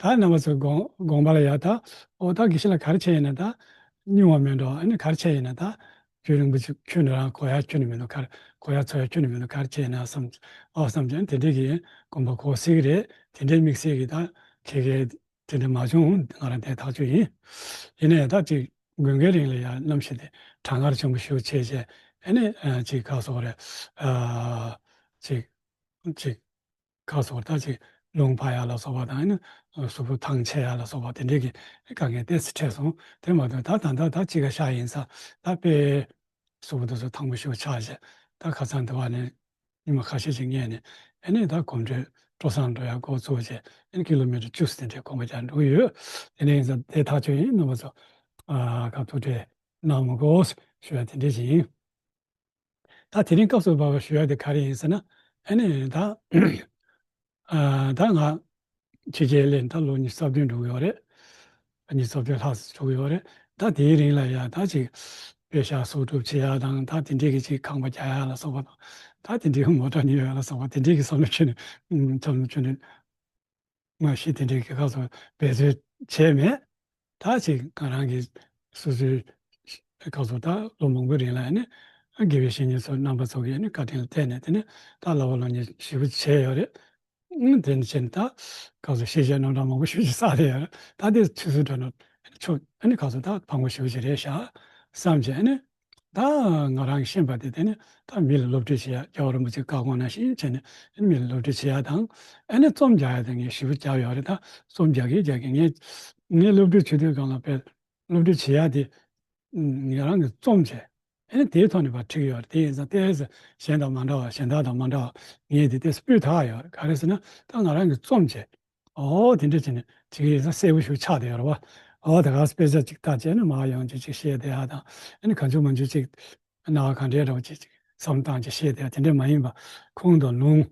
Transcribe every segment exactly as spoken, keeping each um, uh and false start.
ད་རྣམ་པ་ཚོ་དགོངས་དགོངས་པ་ལ་ཡ་ད། ཨོ་ད་དགེ་བཤེས་ལགས་ག་རེ་བྱས་ཡིན་ན་ད། སྙུང་བ་མིན་འགྲོ། ཨ་ནི་ག་རེ་བྱས་ཡིན་ན་ད། རྒྱུན་རིང་པོ་ཅིག་ཁྱོན་ནས་རང་གོ་ཡ་ཁྱོན་ནས་མི་འདུག་ག་རེ་གོ་ཡ་འཚོ་ཡ་ཁྱོན་ནས་མི་འདུག་ག་རེ་བྱས་ཡིན་ན་བསམ། ཨོ་བསམ་ཀྱང་དེ་འདྲའི་གི་དགོངས་པ་གོ་སྲིད་ཀྱི་རེད། དེ་འདྲའི་དམིགས་བསལ་གྱི་ད་ཁྱེད་ཀྱི་དེ་འདྲ་མ་བྱུང་། ང་རང་དེ་ཐག་ཆོད་ཡིན། ཡིན་ན་ཡང་ད་ཅིག་དགོན་པའི་རིང་ལ་ཡང་གནམ་གཤིས་དེ་གྲང་ངར་ཆེན་པོ་ཞེ་པོ་བྱས་བྱས། ཨ་ནི་ཨ་ཅིག་ག་སོགས་རེད། ཨ་ཅིག་ཅིག་ག་སོགས་ད་ཅིག་རླུང་འཕར་ཡ་ལ་སོགས་པ་དང་། ཨ་ནི་གཟུགས་པོ་ཐང་ཆད་ཡ་ལ་སོགས་པ་དེ་འདྲའི་གི་དཀའ་ངལ་ཏོག་ཙམ་འཕྲད་སོང་། དེ་མ་གཏོགས་ད་ད་ད་ད་དཔྱིད་ཀ་ཤར་ཡིན་ཙང་ད་དཔེ་གཟུགས་པོ་དེ་ཚོ་ཐང་པོ་ཞེ་པོ་ཆགས་བྱས། ད་ཁ་སང་དེ་བ་ནས་ཉི་མ་ཁ་ཤས་ཤིག་སྔོན་ནས་ཨ་ནི་ད་གོམ་བགྲོད་སྤྲོ་བསང་འགྲོ་ཡ་འགོ་བཙུགས་བྱས། ཨ་ནི་ཀི་ལོ་མི་ཊར་བཅུ་ཙམ་དེ་འདྲའི་གོམ་པ་རྒྱག་འགྲོ་གི་ཡོད། དེ་ནས་ཡིན་ཙང་དེ་ཐག་ཆོད་ཡིན། རྣམ་པ་ཚོ་ཨ་ཁ་ཐུག་འཕྲད་གནང་མི་དགོས་ཞུ་ཡ་དེ་འདྲ་ཞིག་ཡིན། ད་དེ་རིང་སྐབས་སུ་བབས་པ་ཞུ་ཡ་དེ་ག་རེ་ཡིན་ཟེར་ན། ཨ་ནི་ད་ཨ་ད་ང་ཕྱི་རྒྱལ་སླེབས་ད་ལོ་ཉི་ཤུ་རྩ་བདུན་འགྲོ་གི་ཡོད་རེད། ཉི་ཤུ་རྩ་བདུན་ལྷག་ཙམ་འགྲོ་གི་ཡོད་རེད། ད་དེའི་རིང་ལ་ཡ་ད་ཅིག་པེ་ཤག་གསོག་སྒྲུབ་བྱེད་ཡ་དང་། ད་དེ་འདྲའི་གི་ཅིག་ཁང་པ་རྒྱག་ཡ་ལ་སོགས་པ་དང་། ད་དེ་འདྲའི་མོ་ཊ་ཉོ་ཡ་ལ་སོགས་པ་དེ་འདྲའི་གི་བསམ་བློ་ཁྱོན་ནས་ཨུམ་བསམ་བློ་ཁྱོན་ནས་མ་གཞི་དེ་འདྲའི་གི་སྐབས་སུ་འབད་རྩོལ་བྱས་མེད། ད་ཅིག་ང་རང་གི་སོ་སོའི་སྐབས་སུ་ད་ལོ་མང་པོའི་རིང་ལ་ནི་དགེ་བའི་བཤེས་གཉེན་ཚོ་རྣམ་པ་ཚོ་གི་ནི་བཀའ་དྲིན་ལ་བརྟེན་ནས། དེ་ནི་ད་བསླབ་པ་སློབ་གཉེར་ཞེ་པོ་བྱས་ཡོད་རེད། ཨང་། དེ་ནི་བྱས་ནས་ད་སྐབས་སུ་ཤེས་བྱའི་རྣམ་གྲངས་མང་པོ་ཞེ་པོ་ཅིག་བསགས་བསྡད་ཡོད་རེད། ད་དེ་ཚུལ་སུ་འགྲོ་ན་ཆོག་ཨ་ནི་སྐབས་སུ་ད་ཕངས་པོ་ཞེ་པོ་ཅིག་རེད་ཤག་བསམ་བྱས་ནི། ད་ང་རང་གིས་ཤེས་པ་དེ་དེ་ནི་ད་མི་ལ་སློབ་ཁྲིད་བྱེད་ཡ། རྒྱལ་བ་རིན་པོ་ཆེའི་བཀའ་དགོངས་ནང་བཞིན་བྱས་ནས་ཨ་ནི་མི་ལ་སློབ་ཁྲིད་བྱེད་ཡ་དང་། ཨ་ནི་རྩོམ་རྒྱག་ཡ་དེ་ངས་ཞེ་པོ་རྒྱབ་ཡོད་རེད། ད་རྩོམ་རྒྱག་གིན་རྒྱག་གིན་ངས་ངས་སློབ་ཁྲིད་བྱེད་དུས་སྒང་ལ་དཔེ་སློབ་ཁྲིད་བྱེད་ཡ་དེ་ང་རང་གིས་རྩོམ་བྱས། ཨ་ནི་དེའི་ཐོག་ནས་ཕར་ཁྲིད་ཀྱི་ཡོད་རེད། དེ་ཡིན་ཙང་ཏོག་ཙམ་གཞན་དང་མ་འདྲ་བ། གཞན་དག་དང་མ་འདྲ་བ་ངས་དེ་ཏོག་ཙམ་སྤུས་དག་ཡོད་རེད། ག་རེ་ཟེར་ན་ད་ང་རང་གིས་རྩོམ་བྱས། ཨོ་དེ་འདྲ་བྱས་ནས་དེ་གའི་ས་གསལ་པོ་ཞིག་ཆགས་བསྡད་ཡོད་རེད་བ། ཨོ་ད་ག་དཔེ་ཆ་ཅིག་ལྟ་བྱས་ནས་མར་ཡོང་རྗེས་ཅིག་བཤད་བསྡད་ཡ་དང་། ཨ་ནི་གང་བྱུང་མང་བྱུང་ཅིག་སྣང་བ་གང་འདྲའི་འདྲ་བོ་ཅིག་ཅིག་བསམ་བཏང་བྱས་བཤད་བསྡད་ཡ་དེ་འདྲ་མ་ཡིན་པ་ཁུངས་དང་ལུང་།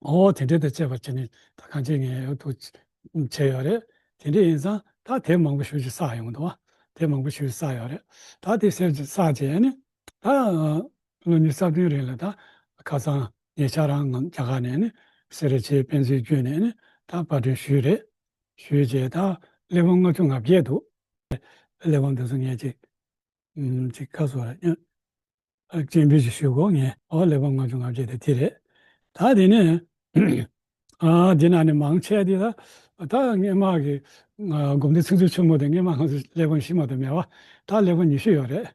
ཨོ་དེ་འདྲ་དང་བཅས་པ་བྱས་ནས་ད་གང་བྱས་ངས་ཡོད་དུ་བྱས་ཡོད་རེད། དེ་འདྲ་ཡིན་ཙང་ད་དེབ་མང་པོ་ཞེ་པོ་ཅིག་བསགས་ཡོང་འདུག་བ། དེབ་མང་པོ་ཞེ་པོ་ཅིག་བསགས་ཡོད་རེད། ད་དེ་བསགས་བྱས་ནས་ད་ལོ་ཉི་ཤུ་རྩ་བདུན་རིང་ལ་ད་ཁ་སང་ཉེ་ཆར་རང་ང་རྒྱ་གར་ནས་ནི་སེ་ར་བྱེས་དཔེ་མཛོད་བརྒྱུད་ནས་ནི་ད་པར་སྐྲུན་ཞུས་རེད། ཞུས་རྗེས་ད་གླེགས་བམ་ལྔ་བཅུ་ང་བརྒྱད་འདུག་གླེགས་བམ་དེ་ཚོ་ངས་ཅིག་ཨམ་ཅིག་ག་ཟེར་རེད། ཨ་སྤྱན་འབུལ་ཅིག་ཞུ་དགོས། ངས་ཨོ་གླེགས་བམ་ལྔ་བཅུ་ང་བརྒྱད་དེ་དེ་རེད། ད་དེ་ནས་ཨ་དེ་ནང་ནས་མང་ཆེ་དེ་ད་ད་སྔས་མ་གི་ཨ་སྒོམ་སྡེ་ཚིག་མཛོད་ཆེན་མོ་དེ་སྔས་མ་ང་ཚོ་གླེགས་བམ་བཞི་མ་གཏོགས་མེད་བ། ད་གླེགས་བམ་ཉི་ཤུ་ཡོད་རེད།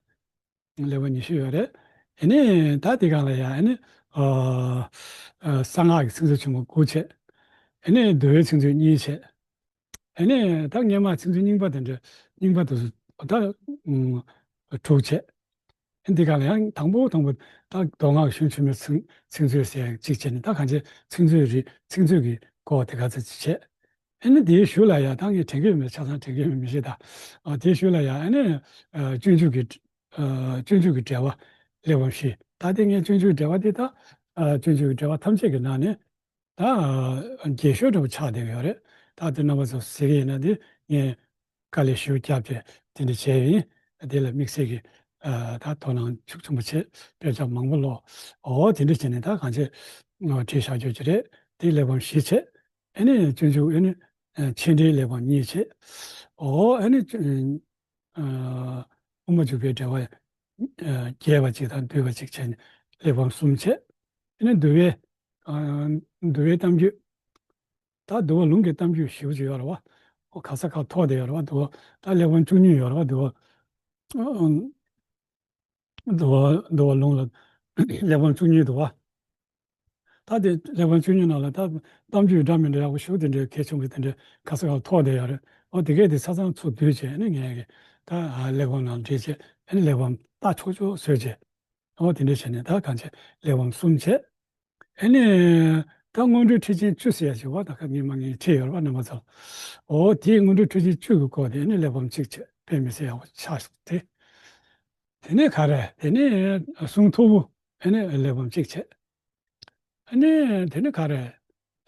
གླེགས་བམ་ཉི་ཤུ་ཡོད་རེད། ཨ་ནི་ད་དེ་སྒང་ལ་ཡ་ཨ་ནི་ཨ་ཨ་གསང་སྔགས་ཀྱི་ཚིག་མཛོད་ཆེན་མོ་དགུ་བྱས། ཨ་ནི་འདུལ་བའི་ཚིག་མཛོད་གཉིས་བྱས། ཨ་ནི་ད་སྔས་མ་ཚིག་མཛོད་རྙིང་པ་དེ་འདྲ། རྙིང་པ་དེ་ཚོ་ད་ཨུམ་དྲུག་བྱས། ཨ་འདི་ག་ལ་ཡང་དང་པོ་དང་པོ་ད་མདོ་སྔགས་གཞུང་ཆེན་མོའི་ཚིག་ཚིག་མཛོད་ཟེར་ཡག་གཅིག་བྱས་ནས། ད་གང་བྱས་ཚིག་མཛོད་རེད། ཚིག་མཛོད་ཀྱི་སྐོར་དེ་ག་ཚོད་ཅིག་བྱས། ཨ་ནི་དེའི་གཞུག་ལ་ཡང་ད་ངས་དྲན་གྱི་ཡོད་མེད་ཆ་ཚང་དྲན་གྱི་ཡོད་མེད་མི་ཤེས་ད། ཨ་དེའི་གཞུག་ལ་ཡང་ཨ་ནི་ཨ་སྤྱོད་འཇུག་གི་ཨ་སྤྱོད་འཇུག་གི་འགྲེལ་པ་གླེགས་བམ་བཞི། ད་དེ་ངས་སྤྱོད་འཇུག་གི་འགྲེལ་པ་དེ་ད་ཨ་སྤྱོད་འཇུག་གི་འགྲེལ་པ་ཐམས་ཅད་ཀྱི་ནང་ནས་ད་རྒྱས་ཤོས་འདྲ་པོ་ཆགས་བསྡད་ཡོད་རེད། ད་དེ་རྣམ་པ་ཚོ་གཟིགས་ཀྱི་ཡིན་ན་དེ་ངས་དཀའ་ལས་ཞེ་པོ་བརྒྱབ་བྱས་དེ་འདྲ་བྱས་ཡིན། དེ་ལ་དམིགས་བསལ་གྱི་ཨ་ད་དོ་སྣང་ཤུགས་ཆེན་པོ་བྱས། དཔེ་ཆ་མང་པོ་ཀློག། ཨོ་དེ་འདྲ་བྱས་ནས་ད་གང་བྱས་ཨ་བྲིས་བཞག་རྒྱུ་ཅིག་རེད། དེ་གླེགས་བམ་བཞི་བྱས། ཨ་ནི་སྤྱོད་འཇུག་ཨ་ནི་ཨ་མཆན་འགྲེལ་གླེགས་བམ་གཉིས་བྱས། ཨོ་ཨ་ནི་ཨ་དབུ་མ་འཇུག་པའི་འགྲེལ་པ་ཨ་རྒྱས་པ་ཅིག་དང་བསྡུས་པ་ཅིག་བྱས་ནས་གླེགས་བམ་གསུམ་བྱས། ཨ་ནི་འདུལ་བའི་ཨ་འདུལ་བའི་གཏམ་རྒྱུད། ད་འདུལ་བ་ལུང་གི་གཏམ་རྒྱུད་ཞེ་པོ་ཅིག་ཡོད་རེད་བ། ཨོ་ག་ས་ག་ཐོགས་བསྡད་ཡོད་རེད་བ། འདུལ་བ་ད་གླེགས་བམ་བཅུ་གཉིས་ཡོད་རེད་བ། འདུལ་བ་འདུལ་བ་འདུལ་བ་ལུང་ལ་གླེགས་བམ་བཅུ་གཉིས་འདུག་བ། ད་དེ་གླེགས་བམ་བཅུ་གཉིས་ནང་ལ་ད་གཏམ་རྒྱུད་འདྲ་མི་འདྲ་ཡག་པོ་ཞེ་པོ་དེ་འདྲའི་གལ་ཆེན་པོ་དེ་འདྲའི་ག་ས་ག་ཐོགས་བསྡད་ཡོད་རེད། ཨོ་དེ་གས་དེ་ཆ་ཚང་ཚུར་བསྡུས་བྱས་ནས་ངས་ཀྱི་ད་ཨ་གླེགས་བམ་ནང་བྲིས་བྱས། ཨ་ནི་གླེགས་བམ་ལྟ་ཆོག་ཆོག་བཟོས་བྱས། ཨོ་དེ་འདྲ་བྱས་ནས་ད་གང་བྱས་གླེགས་བམ་གསུམ་བྱས། ཨ་ནི་ད་སྔོན་འགྲོའི་ཁྲིད་ཆེན་བཅུ་ཟེར་ཡ་ཞིག་བ། ད་ཁ་ཉི་མ་ངས་ཁྲིད་ཡོད་རེད་བ་རྣམ་པ་ཚོ། ཨོ་དེའི་སྔོན་འགྲོའི་ཁྲིད་ཆེན་བཅུ་གི་སྐོར་དེ་ཨ་ནི་གླེགས་བམ་གཅིག་བྱས། དཔེ་མི་སྲིད་ཡག་པོ་ཆགས་སོང་སྟེ། དེ་ནས་ག་རེ། དེ་ནས་གསུང་ཐོར་བུ་ཨ་ནི་གླེགས་བམ་གཅིག་བྱས། ཨ་ནི་དེ་ནས་ག་རེ།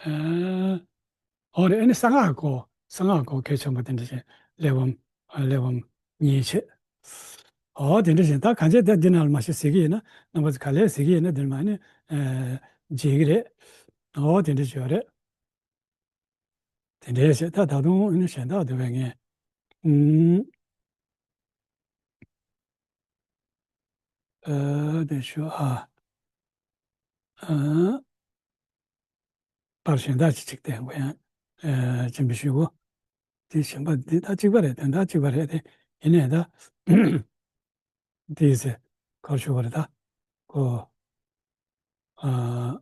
ཨ་ཨོ་རེད། ཨ་ནི་གསང་སྔགས་སྐོར། གསང་སྔགས་སྐོར་གལ་ཆེན་པོ་དེ་འདྲ་ཞིག་གླེགས་བམ་ཨ་གླེགས་བམ་གཉིས་བྱས། ཨོ་དེ་འདྲ་ཞིག་ད་གང་བྱས་ད་འདི་ནང་ལ་མ་གཞི་གཟིགས་ཀྱི་ཡིན་ན། རྣམ་པ་ཚོ་ག་ལེར་གཟིགས་ཀྱི་ཡིན་ན་འདི་ནང་ཨ་ནི་ཨ་མཇལ་གྱི་རེད། ཨོ་དེ་འདྲ་ཞིག་ཡོད་རེད། དེ་འདྲའི་བྱས། ད་ད་དུང་ཨ་ནི་གཞན་དག་འདུག་པས་ངས། ཨུམ། ཨ། དེ་ཞུ་ཨ། ཨ། པར་གཞན་དག་ཅིག་ཅིག་བསྟན་དགོས་ཡང་། ཨ། སྤྱན་འབུལ་ཞུ་དགོས། དེ་གཞན་པ་འདི་ད་གཅིག་པ་རེད། དོན་དག་གཅིག་པ་རེད་དེ། ཡིན་ནའི་ད། དེ་ཟེར་ག་རེ་ཞུ་བ་རེད་ད། ཁོ། ཨ།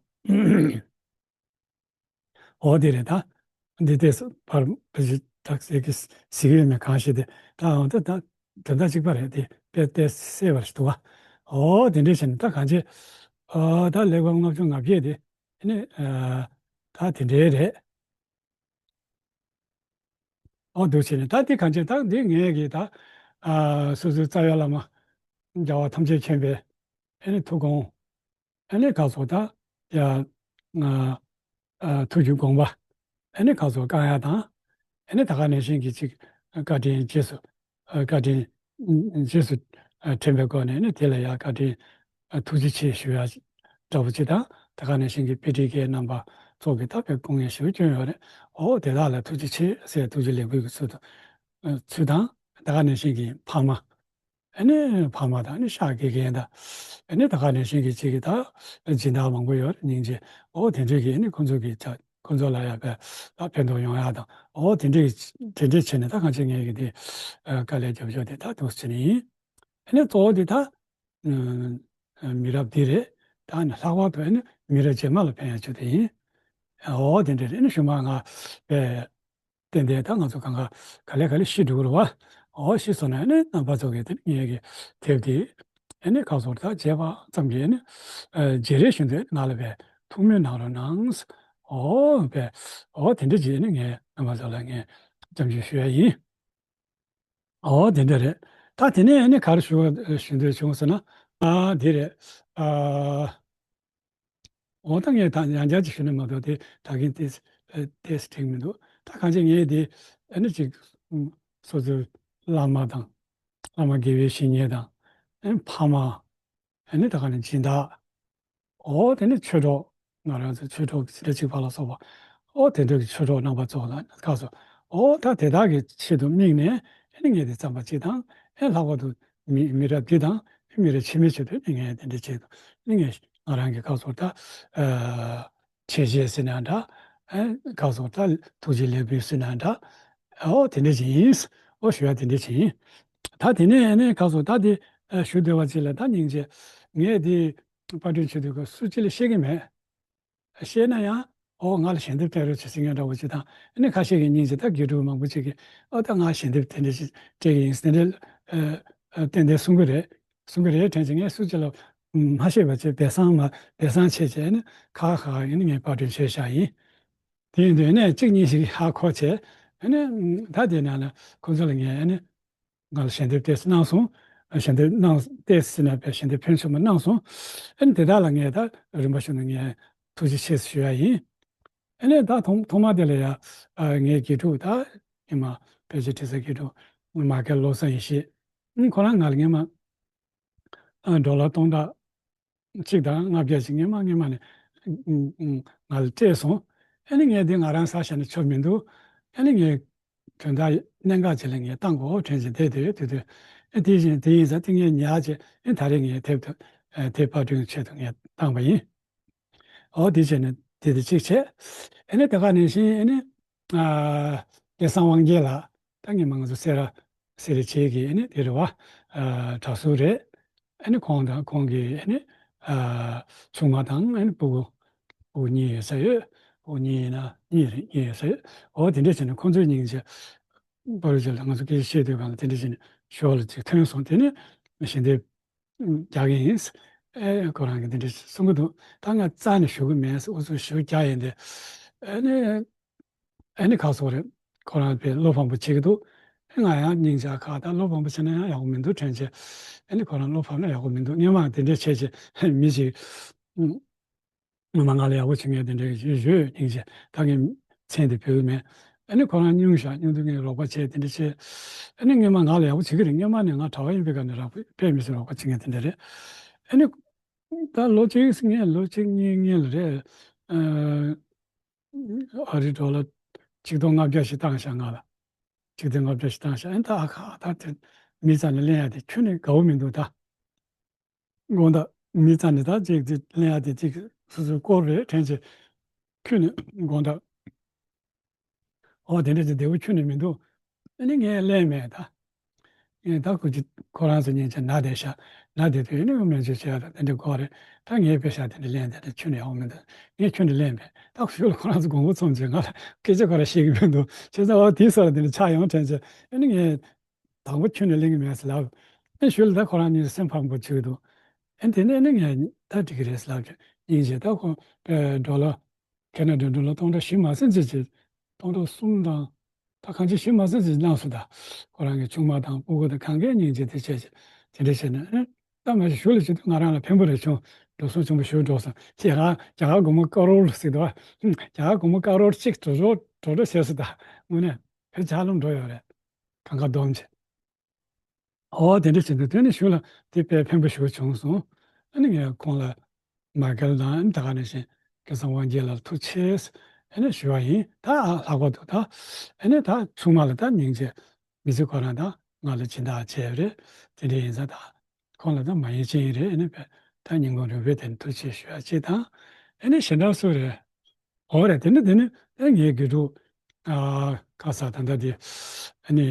འོ་དེ་རེད་ད། འདི་ལྟས་པར་བེད་སྤྱོད་དག་ཟེར་གི་ཟེར་གི་ཡོད་མེད་གང་ཤེས་ཏེ། ད་འོ་ད་ད་དོན་དག་གཅིག་པ་རེད་དེ། དཔེ་ཏོག་ཙམ་གསལ་བར་ཞིག་འདུག་ག་འོ་དེ་འདྲས་བྱས་ནས་ད་གང་བྱེད། ཨ། ད་ཀླད་པ་ལྔ་བཅུ་ང་བརྒྱད་དེ་ཨ་ནི། ཨ། ད་དེ་འདྲས་རེད། འོ་འདུག་བྱས་ནས་ད་འདི་གང་བྱེད། ད་འདི་ངས་གི་ད། ཨ། སོ་སོའི་རྩ་བའི་བླ་མ་རྒྱལ་བ་ཐམས་ཅད་མཁྱེན་པའི་ཨ་ནི་ཐུགས་དགོངས། ཨ་ནི་ག་ཚོད་ད་ཡ། ང་། ཨ། ཐུགས་ཀྱི་དགོངས་པ། ཨ་ནི་ག་ཚོད་བསྐང་ཡ་དང་། ཨ་ནི་ད་ག་ནང་བཞིན་གྱི་ཅིག་བཀའ་དྲིན་རྗེས་སུ། ཨ། བཀའ་དྲིན་རྗེས་སུ་དྲན་པའི་སྒོ་ནས་ཨ་ནི་དེ་ལ་ཡ་བཀའ་དྲིན། ཨ། ཐུགས་རྗེ་ཆེ་ཞུ་ཡ་འདྲ་པོ་ཅིག་དང་། ད་ག་ནང་བཞིན་གྱི་དཔེ་ཁྲིད་མཁན་རྣམ་པ་ཚོ་གི་ད་དཔེ་སྐུ་ངལ་ཞེ་པོ་བསྐྱོན་ཡོད་རེད། འོ་དེ་དག་ལ་ཐུགས་རྗེ་ཆེ་ཟེར་ཐུགས་རྗེ་ལེགས་འབུལ་གྱི་ཚུལ་དུ། ཨ། ཚུལ་དང་། ད་ག་ནང་བཞིན་གྱི་ཕ་མ། ཨ་ནི་ཕ་མ་དང་ཨ་ནི་ཤག་དགེ་རྒན་དང་། ཨ་ནི་ད་ག་ནང་བཞིན་གྱི་ཅིག་གི་ད་སྦྱིན་བདག་མང་པོ་ཡོད་རེད། སྙིང་རྗེ། འོ་དེ་འདྲས་ཀྱི་ཨ་ནི་ཁོང་ཚོ་གི་ཅག་ཁོང་ཚོ་ལ་ཡ་དཔེ་ད་ཕན་ཐོགས་ཡོང་ཡ་དང་། འོ་དེ་འདྲས་དེ་འདྲས་བྱས་ནས་ད་གང་བྱེད། ངས་ཀྱི་དེ། ཨ། དཀའ་ལས་རྒྱབ་ཕྱོགས་དེ་ད་འདུག་སེ་བྱས་ནས་ཡིན། ཨ་ནི་གཙོ་བོ་དེ་ད། ཨ། མི་རབས་འདི་རེད། ད་ནི་ལྷག་པར་དུ་ཨ་ནི་མི་རབས་རྗེས་མ་ལ་ཕན་ཡ་ཆེད་དུ་ཡིན། འོ་དེ་འདྲས་རེད། ཨ་ནི་ཞུ་མ་ང་དཔེ། ཏན་ཏན་ད་ང་ཚོ་གང་ག་ག་ལེ་ག་ལེ་ཤི་འགྲོ་གི་རེད་བ། འོ་ཤི་སོང་ན་ནི་རྣམ་པ་ཚོ་གི་དེ་ངས་ཀྱི་དེབ་དེ་ཨ་ནི་ག་ཚོད་ད་མཇལ་བ་ཙམ་གྱིས་ནི། ཨ། བརྗེད་རེས་ཞུ་འདོད་ང་ལ་བས་ཐུགས་སྨོན་གནང་རོགས་གནང་། འོ་བས། འོ་དེ་འདྲ་བྱས་ནི་ངས་རྣམ་པ་ཚོ་ལ་ངས་སྐྱབས་འཇུག་ཞུ་ཡ་ཡིན། འོ་དེ་འདྲ་རེད། ད་དེ་ནས་ཨ་ནི་ག་རེ་ཞུ་བ་ཞུ་འདོད་བྱུང་ཟེར་ན། ཨ། འདི་རེད། ཨ། འོ་ད་ངས་ད་ཡང་བསྐྱར་ཅིག་ཞུ་ན་མ་གཏོགས་དེ་ད་གིན་ཏོག་ཙམ་ཏོག་ཙམ་འགྲིག་མི་འདུག་ད་གང་ཅི་ངས་དེ་ཨ་ནི་ཅིག་སོ་སོའི་བླ་མ་དང་བླ་མ་དགེ་བའི་བཤེས་གཉེན་དང་། ཨ་ནི་ཕ་མ། ཨ་ནི་ད་ག་ནས་སྦྱིན་བདག་འོ་དེ་ནས་ཆོས་གྲོགས། ང་རང་ཚོའི་ཆོས་གྲོགས་ཟེར་གཅིག་པ་ལ་སོགས་པ། འོ་དེ་འདྲ་གི་ཆོས་གྲོགས་རྣམ་པ་ཚོ་ལ་ཁ་སོ། འོ་ད་དེ་དག་གི་ཆེད་དུ་དམིགས་ནས་ཨ་ནི་ངས་དེ་བརྩམས་པ་གཅིག་དང་། ཨ། ལྷག་པར་དུ་མི་མི་རབས་འདི་དང་མི་རབས་ཕྱི་མའི་ཆེད་དུ་ཨ་ནི་ངས་དེ་འདྲ་བྱེད་དུ་ཨ་ནི་ངས་ང་རང་གི་ཁ་སོ་ད། ཨ། ཆེ་བཞེས་ཟེར་ན་འདྲ། ཨ། ག་ཚོད་ད་ཐུགས་རྗེ་ལེགས་འབུལ་ཟེར་ན་འདྲ། ཨོ་དེ་འདྲ་ཅིག་ཡིན། ཨོ་ཞུ་ཡ་དེ་འདྲ་ཅིག་ཡིན། ད་དེ་ནས་ཨ་ནི་ག་ཚོད་ད་དེ་ཨ་ཞུ་བདེ་བ་ཅིག་ལ། ད་སྙིང་རྗེ། ངས་དེ་པར་སྐྲུན་བྱེད་དུས་སྐབས་སུ་ཅི་ལ་བཤད་ཀྱི་མེད། བཤད་ན་ཡང་ཨོ་ང་ལ་ཞལ་འདེབས་སྤྲད་རོགས་བྱེད་ཟེར་མཁན་འདྲ་བོ་ཅིག་དང་། ཨ་ནི་ཁ་ཤས་ཀྱིས་སྙིང་རྗེ། ད་དགེ་ཕྲུག་མང་པོ་ཅིག་གིས་ཨོ་ད་ང་ཞལ་འདེབས་དེ་འདྲ་ཞིག་སྤྲད་ཀྱི་ཡིན་ཟེར་དེ་འདྲ་ཨ་ཨ་ཏན་ཏན་གསུང་གི་རེད། གསུང་གི་རེད་དྲན་ཅིག་ངས་སུ་གཅིག་ལ་མ་ཤེས་པ་བྱས་སྦས་གསང་མ་སྦས་གསང་བྱས་བྱས་ནས་ཁ་ཁ་ཡིན་ནི་ངས་པར་སྐྲུན་བྱས་བཞག་ཡིན། དེ་ཡིན་དུས་ནས་གཅིག་གཉིས་ཤིག་ཧ་གོ་བྱས་ཨ་ནི་ད་དེ་ནང་ལ་ཁོ་ཚོ་ལ་ངས་ཨ་ནི་ང་ལ་ཞལ་འདེབས་ཏོག་ཙམ་གནང་སོང་། ཞལ་འདེབས་གནང་ཏོག་ཙམ་ཟེར་ན་བས་ཞལ་འདེབས་ཕོན་ཆེན་པོ་གནང་སོང་། ཨ་ནི་དེ་དག་ལ་ངས་ད་རིམ་པ་བྱུང་ན་ངས་ཐུགས་རྗེ་ཆེ་ཞུ་ཡ་ཡིན། ཨ་ནི་ད་ཐོག་ཐོག་མ་དེ་ལ་ཡ་ཨ་ངའི་དགེ་ཕྲུག་ད་སྔོན་མ་བོད་ཀྱི་དྲི་ཟ་དགེ་ཕྲུག་མ་སྐལ་བློ་བཟང་ཡེ་ཤེས། ཨ་ཁོ་རང་ང་ལ་སྔོན་མ་ཨ་ཌོ་ལར་སྟོང་ཕྲག་གཅིག་དང་ལྔ་བརྒྱ་ཅིག་སྔོན་མ་སྔོན་མ་ནས་ཨ་ཨ་ང་ལ་སྤྲད་སོང་། ཨ་ནི་ངས་འདི་ང་རང་ཟ་བཞག་ན་ཆོ་མི་འདུག་ཨ་ནི་ངས་དོན་དག་གནད་འགག་ཅིག་ལ་ངས་བཏང་དགོས་དྲན་བྱས་བསྡད་དེ་དུས་དུས་ཨ་དེ་བཞིན་དེ་ཡིན་ཙང་དེ་ངས་ཉར་བྱས་ཨ་ད་རེས་ངས་དེབ་ཏུ་ཨ་དེབ་པར་སྐྲུན་ཆེད་དུ་ངས་བཏང་པ་ཡིན། འོ་དེ་བྱས་ནས་དེ་དེ་གཅིག་བྱས། ཨ་ནི་དེ་ག་ནང་བཞིན་ཨ་ནི་ཨ་སྐལ་བཟང་དབང་རྒྱལ་ལགས། ད་སྔོན་མ་ང་ཚོ་སེ་ར་སེ་ར་བྱེས་ཀྱི་ཨ་ནི་དེ་རེད་བ། ཨ་གྲྭ་ཟུར་རེད། ཨ་ནི་ཁོང་དང་ཁོང་གི་ཨ་ནི་ཨ་ཆུང་མ་དང་ཨ་ནི་ཕྲུ་གུ་ཕྲུ་གུ་གཉིས་ཡོད་ས་ཡོད། ཕྲུ་གུ་གཉིས་ཡིན་ན་གཉིས་རེད། གཉིས་ཡོད་ས་ཡོད། འོ་དེ་འདྲ་བྱས་ནས་ཁོང་ཚོའི་སྙིང་རྗེ། པར་རྒྱག་ལ་ང་ཚོ་སྐད་ཆ་བཤད་དུས་སྒང་ལ་དེ་འདྲ་བྱས་ནས་ཞོར་ལ་ཅིག་ཐོན་སོང་། དེ་ནས་ཞལ་འདེབས་རྒྱག་གི་ཡིན། ཨེ་ཁོ་རང་གིས་འདི་འདྲ་གསུང་གི་འདུག་ད་ང་རྩ་ནས་ཞུ་གི་མེད། ཨུ་ཚུགས་ཞུ་རྒྱུ་ཡིན་ཏེ། ཨ་ནི་ཨ་ནི་ཁ་སོག་རེད། ཁོ་རང་དཔེ་བློ་ཕམ་པོ་བྱེད་ཀྱི་འདུག་ང་ཡང་སྙིང་རྗེ་ཁག་ད་བློ་ཕམ་པོ་བྱས་ན་ཡང་ཡག་པོ་མི་འདུག་དྲན་བྱས། ཨ་ནི་ཁོ་རང་བློ་ཕམ་ན་ཡག་པོ་མི་འདུག་སྔོན་མ་དེ་འདྲ་བྱས་བྱས་མི་ཞིག་སྔོན་མ་ང་ལ་ཡག་པོ་བྱེད་མཁན་དེ་འདྲ་ཞིག་ཡོད་སྙིང་རྗེ། ད་ངས་མཚན་དེ་ཕུལ་གི་མེད། ཨ་ནི་ཁོ་རང་སྙུང་བཞག་སྙུང་དུས་ངས་རོགས་པ་བྱས་དེ་འདྲ་བྱས། ཨ་ནི་སྔོན་མ་ང་ལ་ཡག་པོ་བྱེད་ཀྱི་རེད། སྔོན་མ་ནས་ང་གྲྭ་པ་ཡིན་པའི་སྐབས་ནས་རག་པས་མི་ཚེ་རོགས་པ་བྱེད་མཁན་དེ་འདྲ་རེད། ཨ་ནི་ད་ལོ་གཅིག་སྔོན་ལོ་གཅིག་གཉིས་སྔོན་ལ་རེད། ཨ་རི་ཌོ་ལར་ ཆིག་སྟོང་ལྔ་བརྒྱ་ཞིག་བཏང་ཤག་ང་ལ། ཆིག་སྟོང་ལྔ་བརྒྱ་ཞིག་བཏང་ཤག་ཨེ་ད་ཨ་ཁ་ཨ་ད་དེ་མི་རྩ་ནས་ལེན་ཡ་དེ་ཁྱོན་ནས་དགའ་བོ་མི་འདུག་ད། དགོངས་དག་མི་རྩ་ནས་ད་ཅིག་དེ་ལེན་ཡ་དེ་ཅིག་སོ་སོའི་སྐོར་རེད་དྲན་བྱས། ཁྱོན་ནས་དགོངས་དག་ཨོ་དེ་འདྲ་ཅིག་བདེ་བོ་ཁྱོན་ནས་མི་འདུག་ཨ་ནི་ངས་ལེན་མེད་ད། ངས་ད་ཁོ་ཅིག་ཁོ་རང་ཚོ་ཉིན་བྱེད་ན་བསྡད་ཤག་ན་བསྡད་དུས་ཨ་ནི་སྨན་བཅོས་བྱེད་ཡ་ད་དེ་འདྲ་དགོས་རེད། ད་ངས་དཔེ་ཤག་དེ་འདྲ་ལེན་དེ་འདྲ་ཁྱོན་ནས་ཡག་པོ་མི་འདུག་ངས་ཁྱོན་ནས་ལེན་མེད་ད། ཞུ་ལ་ཁོ་རང་ཚོ་དགོངས་པ་ཚོམ་བྱས་ང་ལ་སྐད་ཆ་ཁོ་རང་བཤད་ཀྱི་མི་འདུག་བྱས་ཙང་ཨོ་དེའི་སོགས་ལ་དེ་འདྲ་ཆགས་ཡོང་དྲན་བྱས་ཨ་ནི་ངས། དང་པོ་ཁྱོན་ནས་གླེང་གི་མེད་ཟེར་ལབ། ཨེ་ཞུ་ལ་ད་ཁོ་རང་གཉིས་སེམས་ཕམ་པོ་བྱེད་ཀྱི་འདུག་ཨེ་དེ་ནས་ཨེ་ནི་ངས་ད་འགྲིག་གི་རེད་ཟེར་ལབ་ཀྱི་སྙིང་རྗེ་ད་ཁོ་པའི་ཌོ་ལར་ཁེ་ན་ཌའི་ཌོ་ལར་སྟོང་ཕྲག་བཞི་མ་ཟིན་ཙམ་ཅིག་སྟོང་ཕྲག་གསུམ་དང་ད་གང་ཅི་བཞི་མ་ཟིན་ཙམ་གནང་སོང་ད། ཁོ་རང་གི་ཆུང་མ་དང་སྤུ་གུ་དང་གང་གའི་སྙིང་རྗེ་དེ་བྱས་བྱས་དེ་འདྲ་བྱས་ནས་ཨེ་ད་མ་གཞི་ཞུ་ལ་བྱེད་དུས་ང་རང་ལ་ཕན་པོ་རེ་བྱུང་འགྲོ་སོང་ཆེན་པོ་ཞུ་འགྲོ་སོང་ཅེས་རང་རྒྱ་གར་སྒོར་མོ་ཀ་རོར་ཟེར་འདུག་བ། རྒྱ་གར་སྒོར་མོ་ཀ་རོར་གཅིག་འགྲོ་རོགས་འགྲོ་འགྲོ་བྱས་སོང་ད་དངོས་གནས། བོད་ཇ་ལུམ་འགྲོ་ཡོད་རེད། གང་ག་སྡོམ་བྱས། ཨོ་དེ་འདྲ་བྱེད་དུས་དེ་ནི་གཞུག་ལ་དེ་དཔེ་ཕན་པ་ཞིག་བྱུང་སོང་། ཨ་ནི་ངས་ཁོང་ལ་མ་གལ་དང་ཨ་ནི་ད་ག་ནང་བཞིན་སྐལ་བཟང་དབང་རྒྱལ་ལ་ཐུགས་རྗེ་ཆེ་ཨ་ནི་ཞུ་བ་ཡིན་ད་ལྷག་པར་དུ་ད་ཨ་ནི་ད་ཚང་མ་ལ་ད་སྙིང་རྗེ་མི་ཚེ་ཁོ་རང་ད་ང་ལ་སྦྱིན་བདག་བྱས་རེད། དེ་འདྲ་ཡིན་ཙང་ད་ཁོང་ལ་ད་མ་ཡིན་ཅི་ཡིན་རེད་ཨ་ནི་ད་སྙིང་ཁོང་རུས་པའི་དེ་ནི་ཐུགས་རྗེ་ཆེ་ཞུ་ཡ་ཅིག་དང་ཨ་ནི་གཞན་དག་སུ་རེད། ཨོ་རེད་དེ་ནི་དེ་ནི་ཨ་ངའི་དགེ་ཕྲུག་ཨ་ཁ་ས་ད་ལྟ་དེ་ཨ་ནི།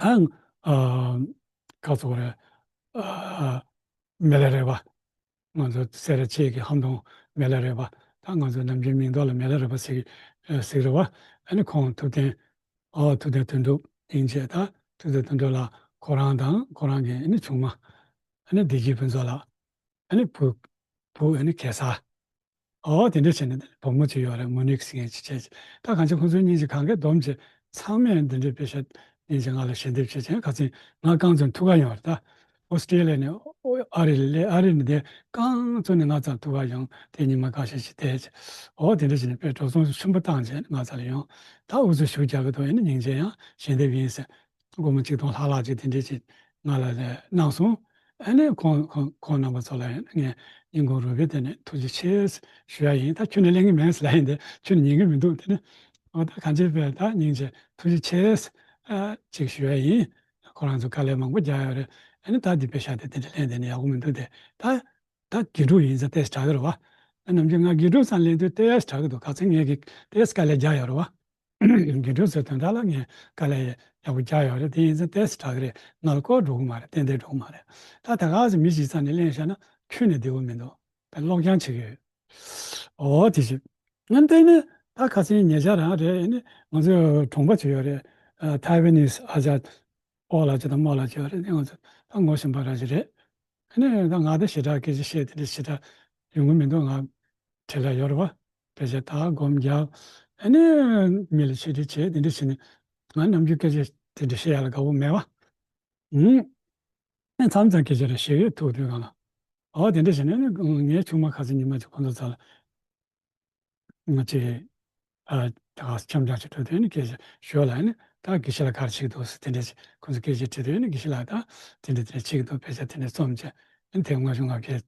ཨང་། ཨ། ག་ཚོད་རེད། ཨ། མི་ལ་རས་པ། ང་ཚོ་སེ་ར་བྱེས་ཀྱི་ཧམ་གདོང་མི་ལ་རས་པ། ད་ང་ཚོ་ནམ་རྒྱུན་མིང་འདོགས་ལ་མི་ལ་རས་པ་ཟེར་གི་ཟེར་གི་རེད་པ། ཨ་ནི་ཁོང་ཐུབ་བསྟན། ཨོ་ཐུབ་བསྟན་དོན་གྲུབ་ཡིན་བྱས་ད་ཐུབ་བསྟན་དོན་གྲུབ་ལགས་ཁོ་རང་དང་ཁོ་རང་གི་ཨ་ནི་ཆུང་མ། ཨ་ནི་བདེ་སྐྱིད་ཕུན་ཚོགས་ལགས། ཨ་ནི་བུ། བུ་ཨ་ནི་གེ་སར། ཨོ་དེ་འདྲ་བྱས་ནས་བུ་མོ་ཅིག་ཡོད་རེད་མོ་ནིག་ཟེར་མཁན་ཅིག་བྱས་ཅིག་ད་གང་ཅི་ཁོང་ཚོའི་སྙིང་རྗེ་གང་གས་སྡོམ་བྱས་ཚང་མས་འདི་འདྲའི་དཔེ་ཤ་སྙིང་རྗེ་ང་ལ་ཞལ་འདེབས་བྱས་བྱས་ཁ་སང་ང་རྐང་ཚོན་ཐུག་ག་ཡོང་རེད་ད། ཨོ་སི་ཀྲེ་ལི་ཡ་ནས་ཨོ་ཨ་རི་ལ་སླེབས་ཨ་རི་ནས་དེ་རྐང་ཚོན་ནས་ང་ཚང་ཐུག་ག་ཡོང་དེ་ཉི་མ་ཁ་ཤས་ཤིག་བསྡད་བྱས་ཨོ་དེ་འདྲ་བྱས་ནས་དཔེ་འགྲོ་སོང་ཆེན་པོ་བཏང་བྱས་ང་ཚང་ལ་ཡོང་ད་འུ་ཚོ་ཞུ་རྒྱག་གི་འདུག་ཨ་ནི་སྙིང་རྗེ་ཡང་ཞལ་འདེབས་ཡིན་ཟེར། སྒོར་མོ་ཆིག་སྟོང་ལྷག་ལྷག་ཅིག་དེ་འདྲས་ཅིག་ང་ལ་གནང་སོང་། ཨ་ནི་ཁོང་ཁོང་ཁོང་རྣམ་པ་ཚོ་ལ་ངས་སྙིང་ཁོང་རུས་པའི་གཏིང་ནས་ཐུགས་རྗེ་ཆེ་ཞུ་ཡ་ཡིན། ད་ཁྱོན་ནས་གླེང་གི་མེད་ཟེར་ལབ་ཡིན་ཏེ་ཁྱོན་ནས་ཉན་གི་མི་འདུག་དེ་ནི་འོ་ད་གང་ཅི་བས་ད་སྙིང་རྗེ་ཐུགས་རྗེ་ཆེ་ཨ་ཅིག་ཞུ་ཡ་ཡིན། ཁོ་རང་ཚོ་དཀའ་ལས་མང་པོ་རྒྱག་ཡོད་རེད། ཨ་ནི་ད་འདི་དཔེ་ཤ་དེ་དེ་འདྲས་ལེན་དེ་ནི་ཡག་པོ་མི་འདུག་དེ་ད་ད་དགེ་ཕྲུག་ཡིན་ཙང་ཏོག་ཙམ་དྲག་གི་རེད་བ། ཨ་ནམ་རྒྱུན་ང་དགེ་ཕྲུག་ཚང་ལེན་དུས་ཏོག་ཙམ་དྲག་གི་འདུག་ག་ཚོད་ངས་ཀྱི་ཏོག་ཙམ་དཀའ་ལས་རྒྱག་ཡོད་རེད་བ། དགེ་ཕྲུག་ཚོའི་དོན་དག་ལ་ངས་དཀའ་ལས་ཡག་པོ་རྒྱག་ཡོད་རེད། དེ་ཡིན་ཙང་ཏོག་ཙམ་དྲག་གི་རེད། ང་ལ་ཀོ་འགྲོ་གི་མ་རེད། ཏན་ཏན་འགྲོ་གི་མ་རེད། ད་ད་ག་ཚོད་མི་གཞི་རྩ་ནས་གླེང་བཞག་ན་ཁྱོན་ནས་བདེ་པོ་མི་འདུག་པས་ཀློག་རྐྱང་བྱེད་ཀྱི་ཡོད། ཨོ་དེ་བཞིན་ང་བལྟས་ན་ད་ཁ་སང་ཉེ་ཆར་རང་རེད་ཨ་ནི་ང་ཚོའི་གྲོང་པ་ཅིག་ཡོད་རེད། ཐའེ་ཝན་ནིས་ཨ་ཅག་ཨོ་ལགས་ཅིག་དང་རྨོ་ལགས་ཅིག་ཡོད་རེད། ང་ཚོ་ད་ངོ་ཤེས་པ་ར་ཅིག་རེད། ཨ་ནི་ད་ང་ད་ཞེ་དྲག་སྐད་ཆ་བཤད་དེ་འདྲ་ཞེ་དྲག་ཡོང་གི་མི་འདུག་ང་བྲེལ་ལ་ཡོད་རེད་བ། སྐད་ཆ་ད་སྒོམ་རྒྱག་ཨ་ནི་མི་ལ་ཆེ་འདྲི་བྱེད་དེ་འདྲ་བྱས་ནས་ང་ནམ་རྒྱུན་སྐད་ཆ་དེ་འདྲ་བཤད་ཡ་ལ་དགའ་པོ་མེད་བ། ཨུམ། ཨ་མཚམས་མཚམས་སྐད་ཆ་རེ་བཤད་ཡོད་ཐུག་དུས་གང་ལ། ཨོ་དེ་འདྲ་བྱས་ནས་ཨ་ནི་ངའི་ཆུང་མ་ཁ་སང་ཉི་མ་ཅིག་ཁོང་ཚོ་རྩ་ལ། ང་ཅིག་ཨ་ད་ག་འཆམ་འཆམ་ཞིག་འགྲོ་དུས་ནི་སྐད་ཆ་ཞུ་ལ་ནི་ད་དགེ་བཤེས་ལགས་ག་རེ་བྱེད་ཀྱི་འདུག་ཟེར་དེ་འདྲས་ཁོང་ཚོ་སྐད་ཆ་དྲིས་དུས་ནི་དགེ་བཤེས་ལགས་ད་དེ་འདྲས་དེ་འདྲས་བྱེད་ཀྱི་འདུག་དཔེ་ཆ་དེ་འདྲས་རྩོམ་བྱས་ཨ་ནི་དེབ་ལྔ་བཅུ་ང་བརྒྱད་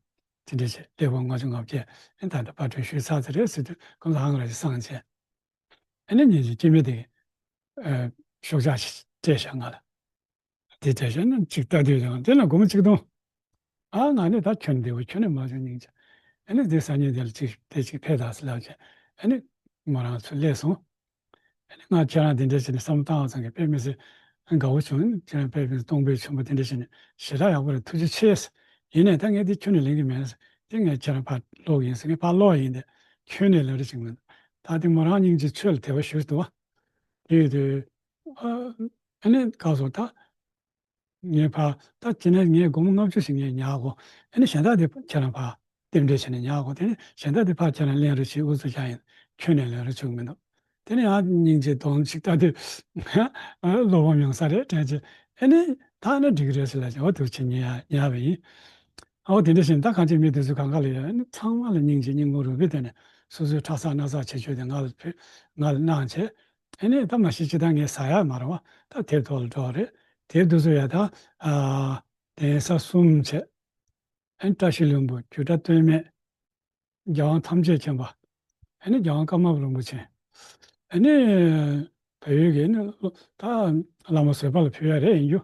དེ་འདྲས་བྱས་གླེགས་བམ་ལྔ་བཅུ་ང་བརྒྱད་ཨ་ནི་ད་ལྟ་པར་སྐྲུན་ཞུས་ཚར་ཚར་རེད་ཟེར་དུས་ཁོང་ཚོ་ཧང་ར་ཞིག་སངས་བྱས་ཨ་ནི་ཉིན་ཞིག་སྐྱེ་དམན་དེ་ཨ་ཤོག་ཆག་ཞིག་སྤྲད་བཞག་ང་ལ། དེ་བྱས་བྱས་ན་ཅིག་ལྟ་དུས་ཀྱང་དེ་ལ་སྒོར་མོ་གཅིག་སྟོང་། ཨ་ང་ནི་ད་ཁྱོན་བདེ་བོ་ཁྱོན་ནས་མ་བྱུང་སྙིང་རྗེ། ཨ་ནི་དེ་སང་ཉིན་དེ་ལ་ཅིག་དེ་ཅིག་ཕེབས་དང་ཟེར་ལབ་བྱས་ཨ་ནི་མོ་རང་ཚུར་སླེབས་སོང་། ཨ་ནི་ང་ཁྱེད་རང་དེ་འདྲ་བྱས་ནས་བསམ་བློ་བཏང་བ་ཙང་གི་དཔེ་མི་སྲིད་དགའ་བོ་བྱུང་། ཁྱེད་རང་དཔེ་མི་སྲིད་གཏོང་ཕོད་ཆེན་པོ་དེ་འདྲ་བྱས་ནས་ཞེ་དྲག་ཡག་པོ་རེད། ཐུགས་རྗེ་ཆེ། ཡིན་ནའི་ད་ངས་འདི་ཁྱོན་ནས་ལེན་གི་མེད། དེ་ངས་ཁྱེད་རང་ཕར་ཀློག་ཡིན་ཟེར་ངས་ཕར་ཀློག་ཡིན་ཏེ་ཁྱོན་ནས་ལེན་རེ་ཞིག་མིན། ད་དེ་མོ་རང་སྙིང་རྗེ་ཆོས་ལ་དད་པ་ཞུས་འདུག་བ། དེ་ཡོད་དུས་ཨ་ནི་ག་སོང་ད། ངས་ཕར་ད་དེ་ནས་ངས་སྒོར་མོ་ལྔ་བཅུ་ཞིག་ངས་ཉར་གོ་ཨ་ནི་གཞན་དག་དེ་ཁྱེད་རང་ཕར་རྟེན་འབྲེལ་བྱས་ནས་ཉར་གོ་དེ་ནས་གཞན་དག་དེ་ཕར་ཁྱེད་རང་ལེན་རོགས་བྱེད། ཨུ་ཚུགས་རྒྱག་ཡིན། ཁྱོན་ནས་ལེན་རོགས་བྱེད་མི་འདུག་དེ་ནས་ཡང་སྙིང་རྗེ་གདོང་ཞིག་ལྟ་དུས་བློ་ཕམ་ཡོང་ས་རེད་དྲན་བྱས་ཨ་ནི་ད་ནི་འགྲིག་གི་རེད་ཟེར་ལབ་བྱས་འོ་ཐུགས་རྗེ་ཆེ་ཉར་ཉར་བ་ཡིན། འོ་དེ་འདྲ་བཞིན་ད་གང་ཅི་མི་དེ་ཚོ་གང་ག་ལ་ཡོད་ཨ་ནི་ཚང་མ་ལ་སྙིང་རྗེ་སྙིང་ཁོང་རུས་པའི་གཏིང་ནས་སོ་སོའི་ཁྲག་ཟག་སྣ་ཟག་བྱེད་སྤྱོད་དེ་ང་ལ་ཕུལ་ང་ལ་གནང་བྱས། ཨ་ནི་ད་མ་གཞི་ཅི་ད་ངས་ཟ་ཡག་མ་རེད་བ། ད་དེབ་ཐོག་ལ་འགྲོ་བ་རེད། དེབ་འདི་ཚོ་ཡ་ད་ཨ་གདན་ས་གསུམ་བྱས། ཨ་ནི་བཀྲ་ཤིས་ལྷུན་པོ་སྒྱུ་འཕྲུལ་སྟོད་སྨད། རྒྱལ་དབང་ཐམས་ཅད་མཁྱེན་པ། ཨ་ནི་རྒྱལ་དབང་ཀརྨ་པ་རིན་པོ་ཆེ། ཨ་ནི་བལ་ཡུལ་གྱི་ཨ་ནི་ད་བླ་མ་བཟོད་པ་ལ་ཕུལ་ཡ་རེད་ཡིན་རྒྱུ།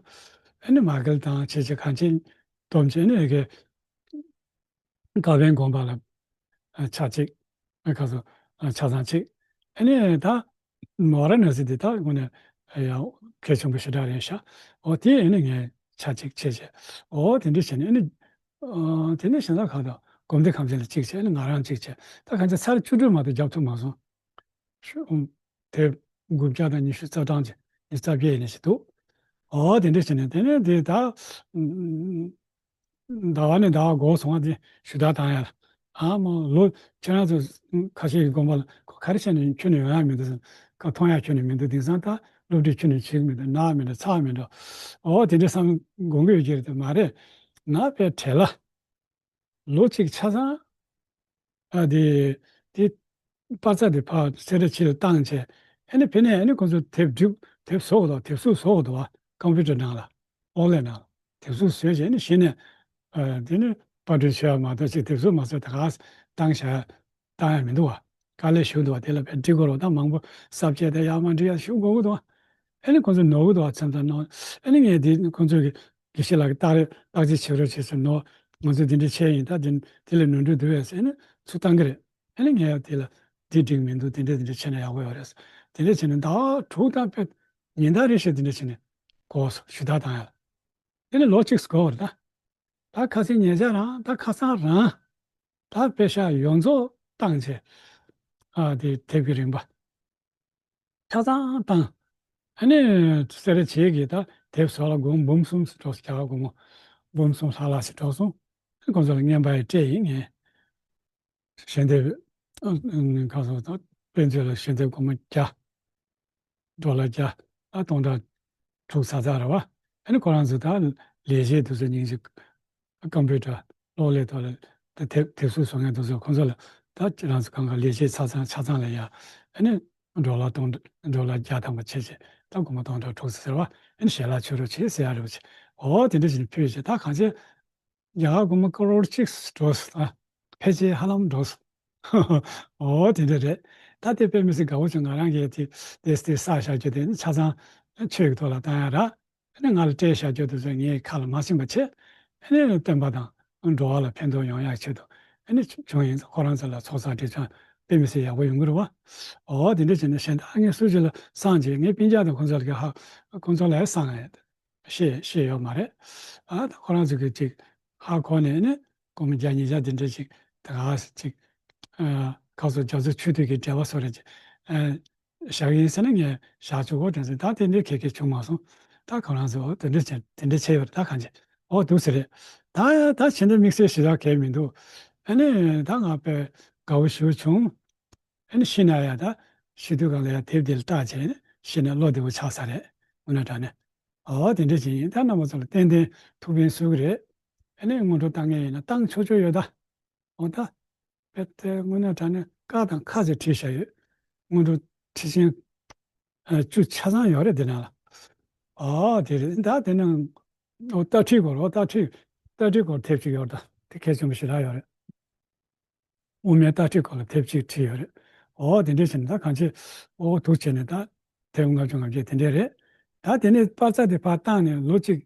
ཨ་ནི་མ་གལ་དང་བྱས་བྱས་གང་བྱས་སྡོམ་བྱས་ཨ་ནི་ཨེ་གི་དགའ་ལྡན་དགོན་པ་ལ་ཨ་ཆ་གཅིག་ཨ་ཁ་སོ་ཨ་ཆ་ཚང་གཅིག་ཨ་ནི་ད་ཝཱ་ར་ཎ་སི་དེ་ད་དངོས་གནས་ཡང་གལ་ཆེན་པོ་ཞེ་དྲག་རེད་ཤག་འོ་དེ་ཨ་ནི་ངས་ཆ་གཅིག་བྱས་བྱས། འོ་དེ་འདྲ་བྱས་ནས་ཨ་ནི་ཨ་དེ་ནས་གཞན་དག་ཁག་དང་སྒོམ་སྡེ་ཁམས་ཆེན་ལ་གཅིག་བྱས། ཨ་ནི་ང་རང་གཅིག་བྱས། ད་གང་ཆ་ཚར་བཅུ་དྲུག་མ་གཏོགས་རྒྱབ་ཐུབ་མ་སོང་། ཤོ་དེབ་དགུ་བརྒྱ་དང་ཉི་ཤུ་རྩ་གྲངས་ཀྱི་ཉི་ཤུ་རྩ་བརྒྱད་ཡིན་ནི་ཞིག་འདུག་འོ་དེ་འདྲ་བྱས་ནས་དེ་ནས་དེ་ད་ཟླ་བ་ནས་ཟླ་བ་འགོར་སོང་བ་དེ་ཞུ་དག་བཏང་ཡ་ལ། ཨ་མ་ལོ་ཁྱེད་རང་ཚོ་ཁ་ཤས་ཀྱི་དགོན་པ་ལ་ག་རེ་བྱས་ནས་ཁྱོན་ནས་ཡོང་ཡ་མི་འདུག་ཟེར། ཁ་མཐོང་ཡ་ཁྱོན་ནས་མི་འདུག་དེང་སང་ད་སློབ་ཁྲིད་ཁྱོན་ནས་བྱེད་ཀྱི་མི་འདུག་ནག་མི་འདུག་ཚགས་མི་འདུག་འོ་དེ་འདྲ་བསམ་དགོངས་ཀྱི་ཡོད་ཀྱི་རེད་དེ་མ་རེད། ང་དཔེ་བྲེལ་ལ། ལོ་གཅིག་ཆ་ཚང་ཨ་དེ་དེ་པར་རྩ་དེ་ཕར་སེ་ར་བྱེས་ལ་བཏང་བྱས། ཨ་ནི་ཕ་ནས་ཨ་ནི་ཁོང་ཚོ་དེབ་སྒྲིག་དེབ་བཟོ་དགོས་འདུག་དེབ་གཟུགས་བཟོ་དགོས་འདུག་བ། ཀམ་པུ་ཊར་ནང་ལ་ཨོན་ལན་ནང་ལ་དེབ་གཟུགས་བཟོས་བྱས་ཨ་ནི་གཞི་ནས་ཨ་དེ་ནི་པར་སྐྲུན་བྱས་པ་མ་གཏོགས་ཅིག་དེབ་གཟུགས་མ་བཟོས་ད་ག་བཏང་བྱས་བཏང་ཡ་མི་འདུག་བ། དཀའ་ལས་ཞུ་འདུག་བ། དེ་ལ་བས་འབྲི་དགོས་རོགས་ད་མང་པོ་གསར་བཅད་དེ་ཡག་མ་འབྲི་ཡ་ཞུ་དགོས་ཀྱི་འདུག་བ། ཨ་ནི་ཁོང་ཚོ་ནོར་གྱི་འདུག་བ། མཚམས་མཚམས་ནོར། ཨ་ནི་ངས་དེ་ཁོང་ཚོ་གི་དགེ་བཤེས་ལགས་ཀྱིས་བརྟག་རེས་བརྟག་དཔྱད་བྱེད་རོགས་བྱེད་ཟེར་ནོར། ང་ཚོས་འདི་འདྲ་བྱས་ཡིན། ད་འདི་འདི་ལས་ནོར་འཁྲུལ་འདུག་བས་ཟེར་ནས་ཚུར་བཏང་གི་རེད། ཨ་ནི་ངས་ཡང་དེ་ལ་འདི་འགྲིག་མི་འདུག་འདི་འདྲ་འདི་འདྲ་བྱས་ན་ཡག་པོ་ཡོད་རེད་ཟེར། དེ་འདྲ་བྱས་ནས་ཟླ་བ་དྲུག་དང་དཔེ་ཉིན་ལྟར་རེ་བཞིན་དེ་འདྲ་བྱས་ནས་འགོར་སོང་། ཞུ་དག་བཏང་ཡ་ལ། དེ་ནས་ལོ་གཅིག་འགོར་བ་རེད་ད། ད་ཁ་སང་ཉེ་ཆར་རང་ད་ཁ་སང་རང་ད་དཔེ་ཤག་ཡོངས་རྫོགས་བཏང་བྱས། ཨ་དེ་དེབ་ཀྱི་རིན་པ། ཆ་ཚང་བཏང་། ཨ་ནི་སེ་ར་བྱེས་ཀྱིས་ད་དེབ་བཟོ་ལ་སྒོར་འབུམ་གསུམ་ཙམ་འགྲོ་སོང་། རྒྱ་གར་སྒོར་མོ་འབུམ་གསུམ་ལྷག་ལྷག་ཙམ་འགྲོ་སོང་། ཁོང་ཚོ་ལ་རྔན་པ་ཡང་སྤྲད་ཡིན་ངས། ཞལ་འདེབས་ཁ་སོ་ད་དཔེ་མཛོད་ལ་ཞལ་འདེབས་སྒོར་མོ་བརྒྱ། ཌོ་ལར་བརྒྱ། ཨ་སྟོང་ཕྲག་དྲུག་ཙམ་ཙམ་རེད་བ། ཨ་ནི་ཁོ་རང་ཚོ་ད་ལས་བྱེད་དེ་ཚོ་སྙིང་རྗེ། ཀམ་པུ་ཊར་གློག་ཀླད་ཐོག་ལ་ད་དེབ་དེབ་གཟུགས་བཟོ་མཁན་དེ་ཚོ་ཁོང་ཚོ་ལ་ད་ཁྱེད་རང་ཚོ་གང་ག་ལས་བྱེད་ཆ་ཚང་ཆ་ཚང་ལ་ཡ། ཨ་ནི་ཌོ་ལར་སྟོང་ཌོ་ལར་བརྒྱ་ཐམ་པ་བྱས་བྱས་ད་སྒོར་མོ་སྟོང་ཕྲག་དྲུག་ཙམ་ཟེར་བ། ཨ་ནི་ཞལ་ལག་མཆོད་རོགས་བྱེད་ཟེར་ཡ་རེད་བ། ཨོ་དེ་འདྲ་བྱས་ནས་ཕུལ་བྱས་ད་གང་བྱས། རྒྱ་གར་སྒོར་མོ་ཀ་རོར་གཅིག་འགྲོ་སོང་། ཨ་ཕལ་ཆེར་ཧ་ལམ་འགྲོ་སོང་། འོ་དེ་འདྲ་རེད། ད་དེ་དཔེ་མི་སྲིད་དགའ་བོ་བྱུང་། ང་རང་གིས་དེ་དེ་དེ་བསགས་བཞག་རྒྱུ་དེ་ནི་ཆ་ཚང་ཆོས་ཀྱི་ཐོག་ལ་བཏང་ཡ་ར། ཨ་ནི་ང་ལ་སྤྲད་བཞག་རྒྱུ་དེ་ཚོ་ངའི་ཁ་ལ་མ་ཕྱིན་པ་བྱས། ཨ་ནི་བསྟན་པ་དང་འགྲོ་བ་ལ་ཕན་ཐོགས་ཡོང་ཡག་ཆེད་དུ་ཨ་ནི་བྱུང་ཡིན། ཁོ་རང་ཚོ་ལ་ཚོགས་བསགས་སྒྲིབ་སྦྱང་དཔེ་མི་སྲིད་ཡག་པོ་ཡོང་གི་རེད་བ། འོ་དེ་འདྲ་བྱས་ནས་གཞན་དག་ངས་སུ་ཞིག་ལ་བསང་བྱས། ངའི་སྤུན་ཀྱག་དང་ཁོང་ཚོ་ལ་གི་ཧ་ཁོང་ཚོ་ལ་ཡང་བསང་ཡ། ཤེས་ཤེས་ཡོད་མ་རེད། ཨ་ད་ཁོ་རང་ཚོ་གི་ཅིག་ཧ་གོ་ནས་ནི་སྒོར་མོ་བརྒྱ་ཉིས་བརྒྱ་དེ་འདྲ་ཅིག་ད་ག་ཅིག་ཨ་ཁ་སོ་རྒྱ་མཚོ་ཆུ་དུས་ཀྱི་འབྲེལ་བ་སོགས་རེད་ཅིག་ཨ་བཞག་ཡིན་ཟེར་ན་ངས་བཞག་ཆོག་གོ་དྲན་སོང་། ད་དེ་འདྲའི་གལ་གལ་བྱུང་མ་སོང་། ད་ཁོ་རང་ཚོ་དེ་འདྲ་བྱས་དེ་འདྲ་བྱས་ཡོད་རེད། ད་གང་བྱས་འོ་འདུག་ཟེར་རེད། ད་ད་བྱས་འདྲ་དམིགས་བསལ་ཞེ་དྲག་གལ་མི་འདུག་ཨ་ནི་ད་ང་དཔེ་དགའ་བོ་ཞེ་པོ་བྱུང་། ཨ་ནི་ཤི་ན་ཡ་ད་ཤི་དུས་གང་ལ་ཡ་དེབ་འདི་ལ་བལྟས་བྱས་ནས་ཤི་ན་བློ་བདེ་བོ་ཆགས་ས་རེད། དངོས་གནས་དྲང་གནས། ཨོ་དེ་འདྲ་ཅིག་ཡིན། ད་རྣམ་པ་ཚོ་ལ་ཏན་ཏན་ཐུགས་ཕན་གསོས་ཀྱི་རེད། ཨ་ནི་སྔོན་འགྲོ་བཏང་མཁན་ཡིན་ན་བཏང་ཆོག་ཆོག་ཡོད་ད། འོ་ད། དཔེ་དེ་དངོས་གནས་དྲང་གནས་ཀ་དང་ཁ་ཅིག་བྲིས་བཞག་ཡོད། སྔོན་འགྲོ་ཁྲི་ཆེན་བཅུ་ཆ་ཚང་ཡོད་རེད་དེ་ནང་ལ། ཨོ་དེ་རེད་ད། དེ་ནང་ཨོ་རྟ་ཁྲིད་སྐོར་ཨོ་རྟ་ཁྲིད་རྟ་ཁྲིད་སྐོར་དེབ་ཅིག་ཡོད་རེད་ད། དེ་གལ་ཆེན་པོ་ཞེ་དྲག་ཡོད་རེད། དབུ་མའི་རྟ་ཁྲིད་སྐོར་ལ་དེབ་ཅིག་བྲིས་ཡོད་རེད། ཨོ་དེ་འདྲ་བྱས་ནས་ད་གང་ཅི་ཨོ་འདུག་བྱས་ནས་ད་དེབ་ལྔ་བཅུ་ང་བརྒྱད་དེ་འདྲ་རེད། ད་དེ་ནས་པར་རྩ་དེ་ཕར་བཏང་ནས་ལོ་གཅིག་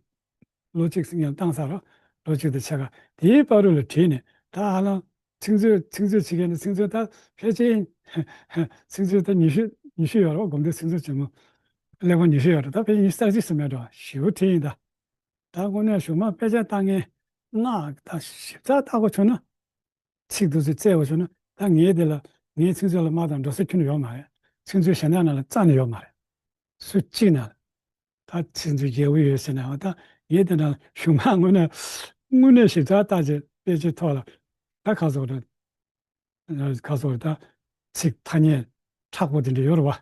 ལོ་གཅིག་ཙམ་ཡང་བཏང་ཚར་རོ། ལོ་གཅིག་དང་ཕྱེད་ཀ་དེའི་བར་དུ་ལ་བྲིས་ནས་ད་ཧ་ལམ་ཚིག་མཛོད་ཚིག་མཛོད་བྱེད་མཁན་ནི་ཚིག་མཛོད་ད་ཕལ་ཆེར་ཚིག་མཛོད་ད་ཉི་ཤུ་ཉི་ཤུ་ཡོད་རེད་བ། སྒོམ་སྡེ་ཚིག་མཛོད་ཆེན་མོ་ཀླད་ཀོར་ཉི་ཤུ་ཡོད་རེད། ད་ཕལ་ཆེར་ཉི་ཤུ་རྩ་གཅིག་ཙམ་མེད་འགྲོ། ཞེ་པོ་བྲིས་ཡིན་ད། ད་དངོས་གནས་གཞུག་མ་དཔེ་ཆ་ལྟ་མཁན་ལྔ་ད་ཞིབ་ཚགས་ལྟ་དགོས་བྱུང་ན། ཚིག་འདི་ཚོ་བཙལ་བ་བྱུང་ན་ད་ངས་དེ་ལ་ངའི་ཚིག་མཛོད་ལ་མ་དང་འགྲོ་ས་ཁྱོན་ནས་ཡོད་མ་རེད། ཚིག་མཛོད་གཞན་དག་ནང་ལ་རྩ་ནས་ཡོད་མ་རེད། སུ་གཅིག་ན་ད་ཚིག་མཛོད་རྒྱལ་པོ་ཡོད་ཟེར་ནའང་ད་ངས་དེ་འདྲ་གཞུག་མ་དངོས་གནས་དངོས་གནས་ཞིབ་ཚགས་བལྟས་བྱས་དཔེ་ཆའི་ཐོག་ལ་ད་ག་ཚོད་རེད། ག་ཚོད་རེད་ད། ཚིག་ཐ་སྙད་མཁྲེགས་པོ་དེ་འདྲ་ཡོད་རེད་བ།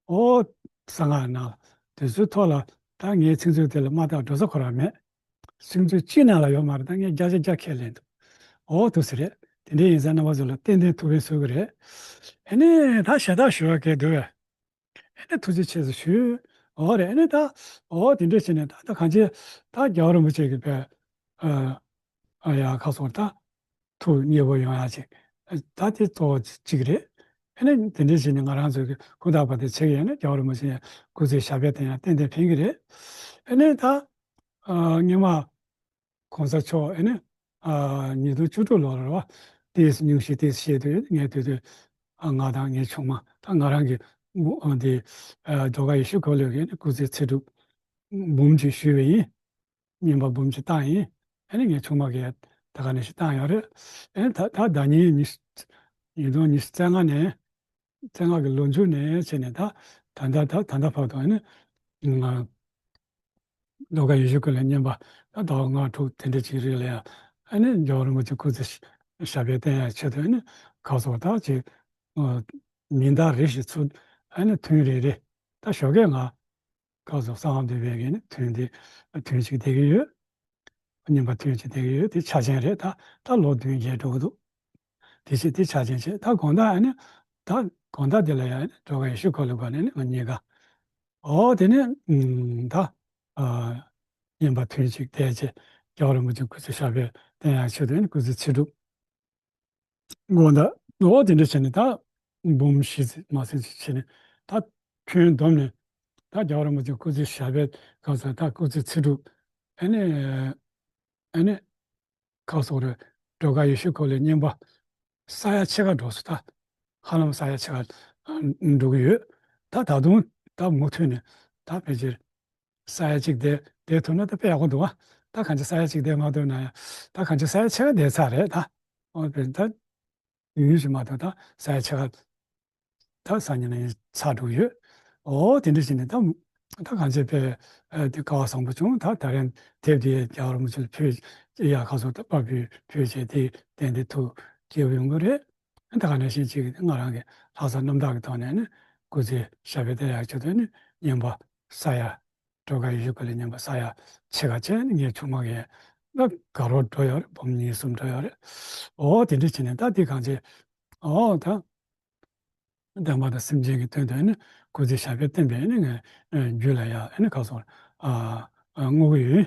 ཨོ་གསང་སྔགས་ནང་ལ་དེ་ཚོའི་ཐོག་ལ་ད་ངའི་ཚིག་མཛོད་དེ་ལ་མ་བལྟས་འགྲོ་ས་ཁོ་རང་མེད། ཚིག་མཛོད་སྤྱི་ནང་ལ་ཡོད་མ་རེད། ད་ངས་བརྒྱ་ཆ་བརྒྱ་ཁས་ལེན་འདུག་ཨོ་འདུག་ཟེར་རེད། དེ་འདྲ་ཡིན་ཙང་རྣམ་པ་ཚོ་ལ་ཏན་ཏན་ཐུགས་ཕན་གསོས་ཀྱི་རེད། ཨ་ནི་ད་ཞལ་ཏ་ཞུ་བ་གལ་འདུག་བས། ཨ་ནི་ཐུགས་རྗེ་ཆེ་ཟེར་ཞུས། འོ་རེད། ཨ་ནི་ད་འོ་དེ་འདྲ་བྱས་ནས་ད་ད་གང་ཅི་ད་རྒྱལ་བ་རིན་པོ་ཆེ་གི་བས་ཨ་ཨ་ཡ་ཁ་སོང་ད་ཐུགས་མཉེས་པོ་ཡོང་ཡ་ཅིག་ད་དེ་གཙོ་བོ་གཅིག་རེད། ཨ་ནི་དེ་འདྲ་བྱས་ནས་ང་རང་ཚོའི་གི་ཧུར་ཐག་པ་དེ་བྱེད་ཀྱི་ཡོད་ན། རྒྱལ་བ་རིན་པོ་ཆེ་སྐུ་ཚེ་ཞབས་པད་བརྟན་ཡ་ཏན་ཏན་ཕན་གྱི་རེད། ཨ་ནི་ད་ཨ་སྔོན་མ་གོང་ས་མཆོག་ཨ་ནི་ཨ་ཉིས་སྟོང་བཅུ་དྲུག་ལོ་ལ་རེད་བ། ཏོག་ཙམ་སྙུང་གཞི་ཏོག་ཙམ་བཤད་དུས་ངས་དེ་དུས་ཨ་ང་དང་ངའི་ཆུང་མ་ད་ང་རང་གི་ངོ་ཨ་འདི་ཨ་སྒྲོལ་དཀར་ཡེ་ཤེས་འཁོར་ལོའི་གི་སྐུ་ཚེ་ཚེ་སྒྲུབ་འབུམ་གཅིག་ཞུས་པ་ཡིན། བསྙེན་པ་འབུམ་གཅིག་བཏང་ཡིན། ཨ་ནི་ངའི་ཆུང་མ་གིས་ད་ག་ནང་བཞིན་བཏང་ཡོད་རེད། ཨ་ནི་ད་ད་ཟླ་ཉིན་ཉི་ཤུ་ཉིས་སྟོང་ཉི་ཤུ་རྩ་ལྔ་ནས་རྩ་ལྔ་གི་ལོ་མཇུག་ནས་བྱས་ནས་ད་ད་ལྟ་ད་ད་ལྟ་བར་དུ་ཨ་ནི་ང་སྒྲོལ་དཀར་ཡེ་ཤེས་འཁོར་ལོའི་བསྙེན་པ་ད་ཟླ་བ་ལྔ་དྲུག་དེ་འདྲ་ཅིག་རིང་ལ་ཡང་ཨ་ནི་རྒྱལ་བ་རིན་པོ་ཆེ་སྐུ་ཚེ་ཞབས་པད་བརྟན་ཡག་ཆེད་དུ་ཨ་ནི་ཁ་སོགས་ད་ཅིག་ཉིན་ལྟར་རེ་བཞིན་ཚུར་ཨ་ནི་ཐུན་རེ་རེ་ད་ཞོགས་ཀས་ང་ཁ་སོགས་གསང་སྔགས་འདུས་པའི་གི་ནི་ཐུན་དེ་ཐུན་གཅིག་བསྡད་ཀྱི་ཡོད། བསྙེན་པ་ཐུན་གཅིག་བསྡད་ཀྱི་ཡོད། དེ་ཆ་ཆེན་རེད། ད་ད་ལོ་བདུན་བརྒྱད་འགྲོ་གི་འདུག་དེ་བཞིན་དེ་ཆ་ཆེན་བྱས། ད་དགོང་དག་ཨ་ནི་ད་དགོང་དག་དེ་ལ་ཡང་ཨ་ནི་སྒྲོལ་དཀར་ཡེ་ཤེས་འཁོར་ལོའི་སྒོ་ནས་ནི་ང་གཉིས་ཀ་ཨོ་དེ་ནས་ཨུམ་ད་ཨ་བསྙེན་པ་ཐུན་གཅིག་བསྡད་བྱས་རྒྱལ་བ་རིན་པོ་ཆེ་སྐུ་ཚེ་ཞབས་པད་བརྟན་ཡག་ཆེད་དུ་ཨ་ནི་སྐུ་ཚེ་ཚེ་སྒྲུབ་དགོང་དག་ཨོ་དེ་འདྲ་བྱས་ནས་ད་འབུམ་བཞི་ཙམ་མ་ཟིན་ཅིག་བྱས་ནས་ད་ཁྱོན་བསྡོམས་ནས་ད་རྒྱལ་བ་རིན་པོ་ཆེ་སྐུ་ཚེ་ཞབས་པད་གང་ཟེར་ད་སྐུ་ཚེ་ཚེ་སྒྲུབ་ཨ་ནི་ཨ་ནི་ཁ་སོགས་རེད། སྒྲོལ་དཀར་ཡེ་ཤེས་འཁོར་ལོའི་བསྙེན་པ་ས་ཡ་ཕྱེད་ཀ་འགྲོ་སོང་། ད་ཧ་ལམ་ས་ཡ་ཕྱེད་ཀ་འགྲོ་གི་ཡོད། ད་ད་དུང་ད་མུ་མཐུད་ནས་ད་ཕལ་ཆེར་ས་ཡ་གཅིག་བསྡད་བསྡད་ཐུབ་ན་ད་དཔེ་ཡག་པོ་འདུག་ཨ། ད་གང་ཅི་ས་ཡ་གཅིག་བསྡད་མ་ཐུབ་ན་ཡང་ད་གང་ཅི་ས་ཡ་ཕྱེད་ཀ་བསྡད་ཚར་རེད་ད། ཨོ་བས་ད་ཡུན་ཞིག་མ་ཐུབ་ད་ས་ཡ་ཕྱེད་ཀ་ད་སང་ཉིན་ལ་ཡང་ཚར་འགྲོ་གི་ཡོད། ཨོ་དེ་འདྲ་བྱས་ནས་ད་ད་གང་ཅི་དཔེ་ཨ་དེ་སྐལ་བ་བཟང་པོ་བྱུང་། ད་ད་རེས་དེབ་དེ་རྒྱལ་བ་རིན་པོ་ཆེ་ལ་ཕུལ་ཡ་ཁ་སོགས་ད་པར་ཕུལ་ཕུལ་བྱས་དེ་ཏན་ཏན་ཐུགས་དགྱེས་པོ་ཡོང་གི་རེད། ད་ག་ནང་བཞིན་ཅིག་ང་རང་གི་ལྷག་བསམ་རྣམ་དག་གི་ཐོག་ནས་ནི་སྐུ་ཚེ་ཞབས་པད་བརྟན་ཡག་ཆེད་དུ་ནི་བསྙེན་པ་ས་ཡ་སྒྲོལ་དཀར་ཡེ་ཤེས་འཁོར་ལོའི་བསྙེན་པ་ས་ཡ་ཕྱེད་ཀ་བྱས་ནས་ངའི་ཆུང་མ་གིས་ད་དགའ་རབ་འགྲོ་ཡོད་རེད། འབུམ་གཉིས་གསུམ་འགྲོ་ཡོད་རེད། ཨོ་དེ་འདྲ་བྱས་ནས་ད་དེ་གང་ཅི་ཨོ་ད་བདེན་པ་དང་སེམས་ཅན་གྱི་དོན་དུ་ནི་སྐུ་ཚེ་ཞབས་པད་བརྟན་པའི་ནི་ངས་རྒྱུད་ལ་ཡ་ཨ་ནི་ཁ་སོགས་ཨ་བསྔོ་གི་ཡོད།